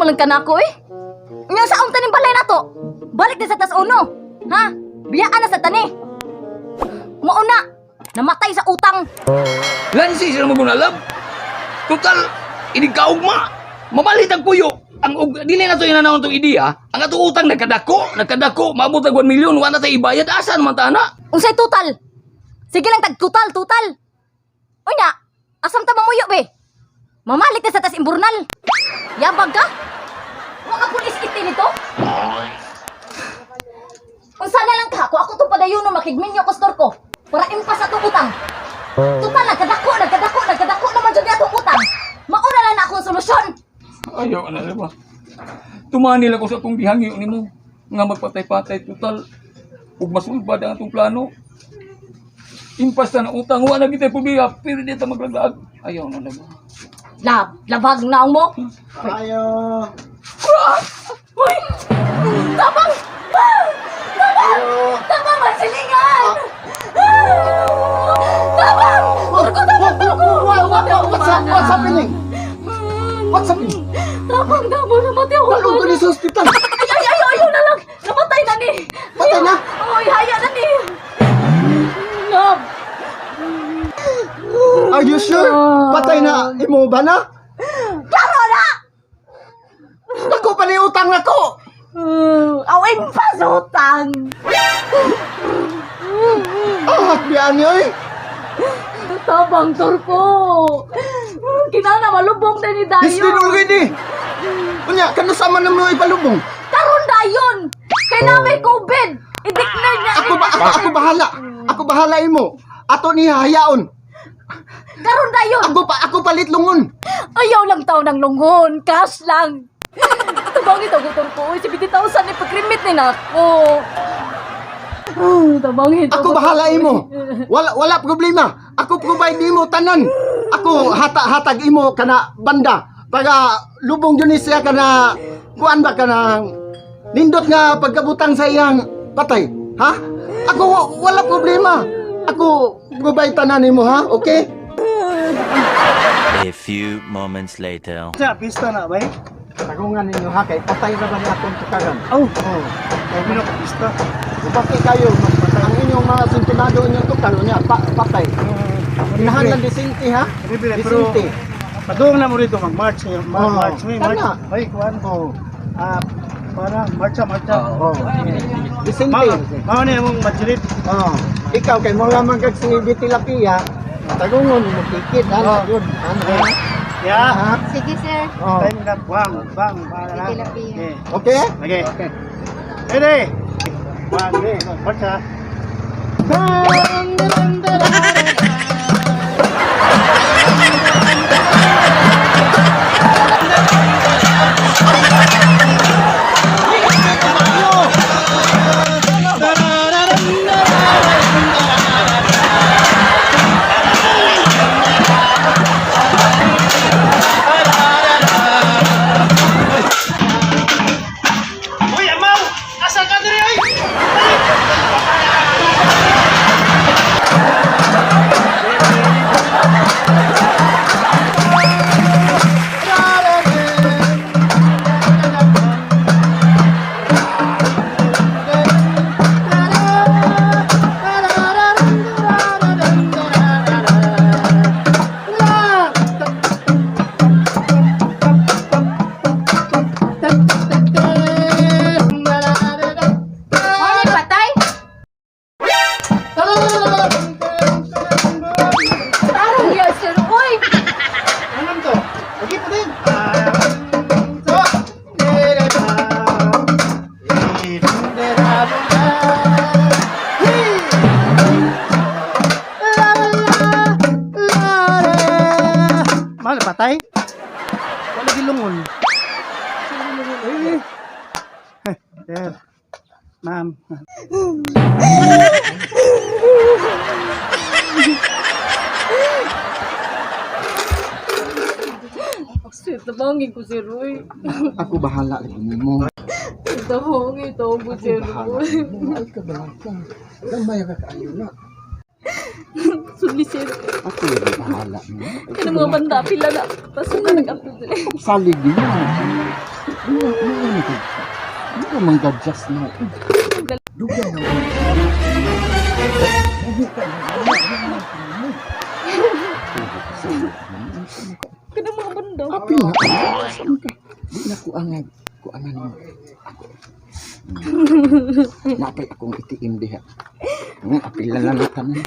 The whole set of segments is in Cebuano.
lang ka na ako eh. Nya sa unta ning balay nato. Balik din sa tas uno. Ha? Biyaan na sa tani. Mauna, namatay sa utang. Lansi sila mo love. Total, inig kaugma. Mamalit ang puyo. Ang og, dili na to inanawon tong ideya. Ang ato utang nagkadako, nagkadako, maabot ang 1 milyon, wa na tay ibayad asan man ta na? Unsay total? Sige lang tag total, total. Unya, asam ta mamuyo be? Mamalik na sa tas imburnal. Yabag ka? Wa ka pulis iti nito? Unsa na lang ka, kung ako tong padayono makigminyo ko store ko para impas atong utang. Total, nagkadako, nagkadako, nagkadako naman jud atong utang. Mauna lang na akong solusyon. Ayaw na ba? Tumani lang ko sa atong bihangyo nimo nga magpatay-patay total ug masulbad ang atong plano. Impas na ng utang, wa na gitay problema, pero di ta maglaglag. Ayaw na ba? Lab, labag naong mo. Ayo. Uy! Tabang! Tabang! Tabang ang silingan! Tabang! Turko, tabang, turko! What's happening? What's happening? Tabang, tabang, namatay ako. Dalong ko ni sa ospital. Ay, ay, ay, ayaw na lang! Namatay na ni! Patay na? Oy, haya na ni! Love! Are you sure? Patay na imo ba na? Klaro na! Nako pa ni utang nako. Away pasutang! Ah, biyaan niyo eh. Tabang, turko! Kinana, malubong din ni Dayo! It's been already. Unya, kano sama na mo ipalubong? Karon dayon! Kay na may COVID! I-declare niya Ako ba ako bahala. Ako bahala imo. Ato ni hayaon. Karon dayon! Ako pa ako palit lungon. Ayaw lang tao ng lungon! Cash lang! Tabang ito, gutom ko. Uy, 70,000 ni pag-remit ni nako. Oh, tabang ito. Ako bahala imo. Wala wala problema. Ako provide nimo tanan. Ako hata hatag imo kana banda para lubong jud ni siya kana kuan ba kana nindot nga pagkabutang sa iyang patay. Ha? Ako wala problema. Ako provide tanan nimo ha? Okay? A few moments later. Sa pista na bay. Tagungan ninyo ha kay patay ra ba ni akong tukaran. Oh, Oh. kay mino ko pista. Upaki kayo ang inyong mga sintonado inyong tukar unya pa, patay. Kinahanglan disente ha? Libre pero Disente. padung na mo rito mag-march eh. Oo. March may march. Tama. Ay kuan. Oh. Ah, para marcha marcha. Oh. Disente. Mao mao ni among madrid. Oh. Ikaw kay mo lamang kag si Betty Lapia, tagungon mo tikit Oh. ana yun. Ana. Ya. Ha? Sige, sir. Oh. Time na bang bang para na. Tilapia. Okay. Okay? Okay. Ready. One, two, marcha. Uy, amaw! Asa ka diri ay? Morning, patay. Tarong yan, sir. Uy! Ano to? Okay pa din. Mahal patay? Wala gilungon. Eh. Eh, Sir. Ma'am. Sir, tabangin ko, sir. Uy. Ako bahala lagi nimo. Tabangin ito ko, sir. Bahala. Uy. Mahal ka ba ka? Gamay ka kaayo na. Suli sir. Ako lagi bahala mo. Kanang mga banda pila na. Pasok na nag-upload dili. Salig niya. Ano, ano, ano, ano ka man just now? Dugay na. Kanang mga banda. Apil na. Saan ka? Di na ko angag. Ko angan mo. Ako. Napay akong itiim diha. Apil na lang tanan.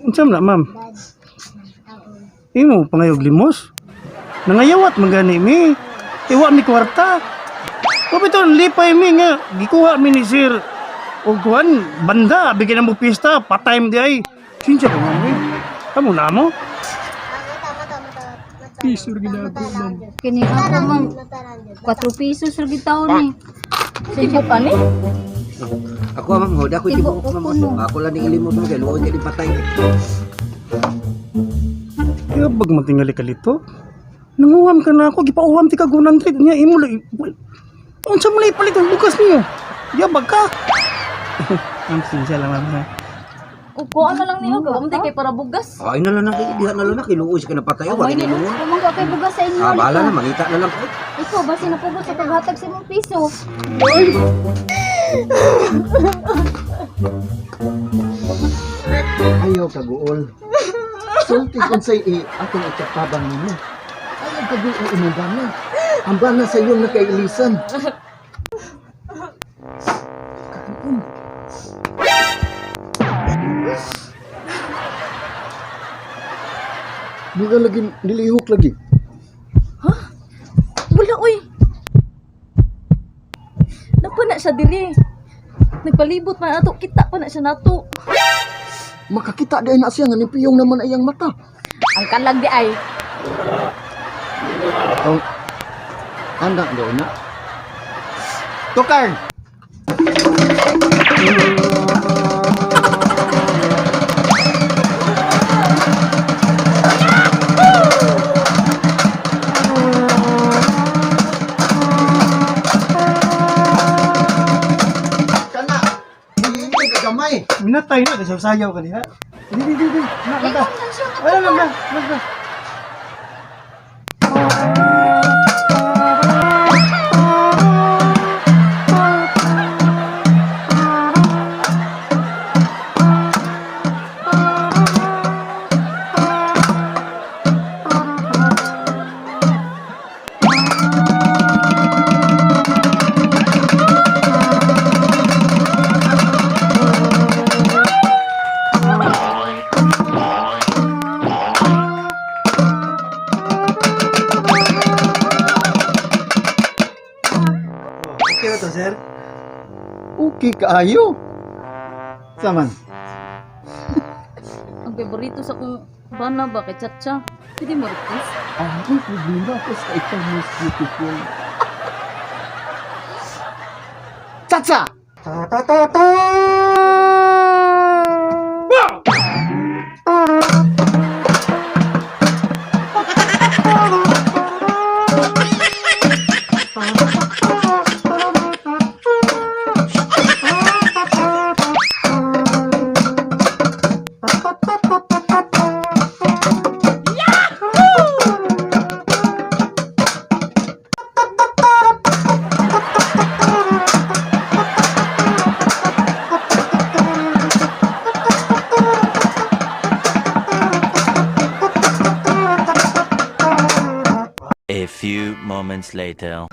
Unsa man na, ma'am? Imo pangayog limos? Nangayawat man gani mi. Iwa mi kwarta. Kapito lipay mi nga gikuha mi ni sir. Og kuan banda bigyan mo pista, patime di ay. Sinsya ko ma'am. Eh. Kamo na mo. Piso ginago, ma'am. Kini ako ma'am. 4 pesos ra gid taon ni. Tibok ani? Ako ma'am, hoda ko Tibok tibok ma'am. ko, no. Ako lang ning ilimot mo kay luoy kay patay. Kaya bag matingali ka lito. Nanguham ka na ako, gipauham ti kag 100 niya imo lang. Unsa man lay palit ang bukas niyo? Yabag ka. Ma'am, sinsya lang ma'am. Ha. Uko ano lang niyo gawam di kay para bugas. Ay na lang na kay diha na lang na kay luoy sa kanapatay wa Ay, kay lungon. Kumangga kay bugas sa inyo. Ah, bahala na mangita na lang ko. Ikaw ba sinapugos sa paghatag sa imong piso? Ayaw kaguol. Sulti unsay i atong ikatabang nimo. Ayaw kaguol ang imong bana. Ang bana sa iyong nakailisan. Kaguol. Mura lagi nilihok lagi. Wala oy. Napa na siya diri. Nagpalibot man ato kita pa na siya nato. Makakita din na siya nga nipiyong naman ayang mata. Ang kalag di ay. Oh. Anak daw na. Tukar! Kana, hindi ka gamay. Minatay na kasi sayaw ka diha. Di di di di. Na na. Wala lang na. Na na. Okay ba to, sir? Okay kaayo. Saman. Ang paborito sa kong bana ba kay Chacha. Pwede mo request? Ah, may problema basta ikaw most beautiful. Chacha! A few moments later.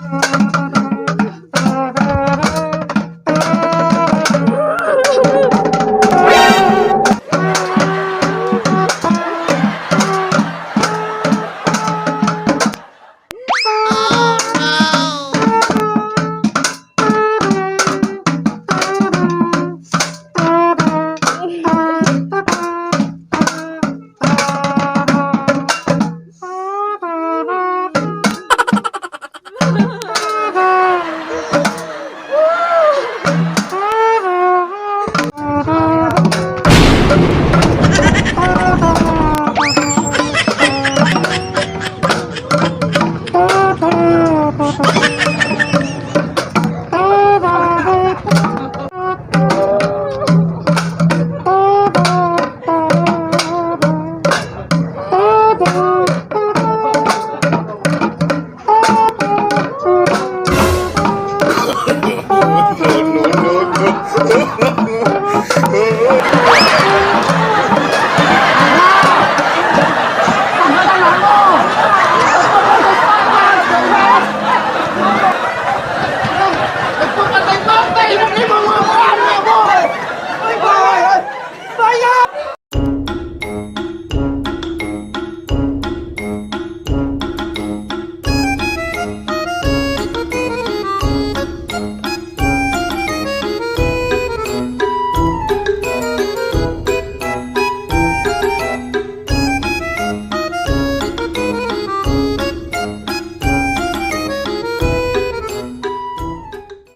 Eh.